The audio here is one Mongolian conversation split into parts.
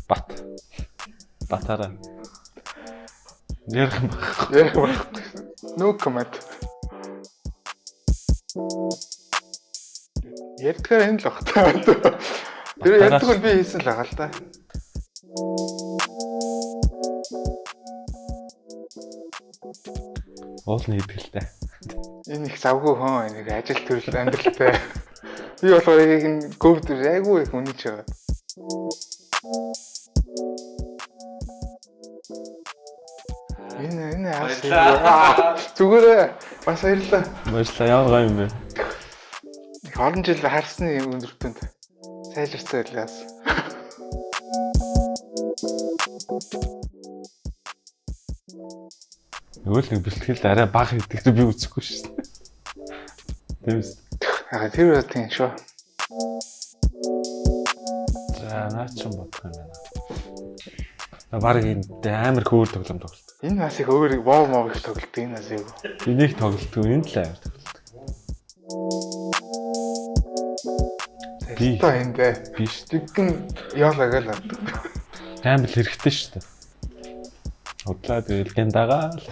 Бат. Батараа. Ярих юм баг. Ярих байхгүй. No comment. Ярьдгаар энэ л бах та. Тэр ярьдаг нь би хийсэн л байгаа л да. Уулна хийдэг л дээ. Энэ их завгүй хөө, энэ их ажил төрөл амьдралтай. Би болохоор яг энэ гөвд айгүй их үнэж байгаа. Энэ аас. Зүгээрээ бас баярлалаа. Баярлалаа. Ямар гоё юм бэ? Их олон жил харсны өндөртөнд сайжирсан байлаа бас. Нөгөө л нэг бэлтгэл арай бага хийдэг би үзэхгүй шүү дээ. Тийм үү? Аа, тэр бол тийм шүү. За, наа ч юм бодох юм байна. Бараг энэ амар хөөр тоглоом тоглолт. Энэ бас их өөр вов мов их тоглолт, энэ бас юу. Энийг тоглолтгүй, энэ л амар тоглолт. Би та энд дээ. Биш. Жиггэн яалаа гээл. Амар хэрэгтэй шүү дээ. Удлаа тэгэл гэндагаа л.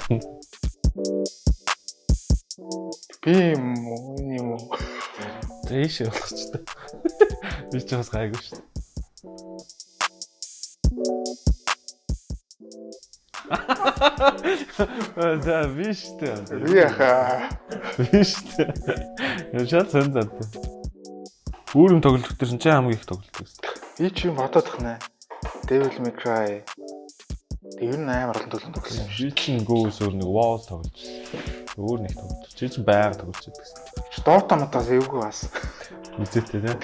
Би юм уу, энэ юм уу? За, ийш болох ч та. Би ч бас гайгүй шүү дээ. За, биш дээ. Би яхаа. Биш дээ. Яшаа сэн зантай. Үүрэм тоглолт төр чинь хамгийн их тоглолт гэсэн. Би ч юм бодоод тахна. Devil May Cry. Тэг ер нь амар олон тоглолт тоглосон юм шиг. Би чинь гөөс өөр нэг WoW тоглож байсан. Өөр нэг тоглож. Чи чинь байнга тоглож байсан. Dota мотоос эвгүй бас. Үзээтэй тий.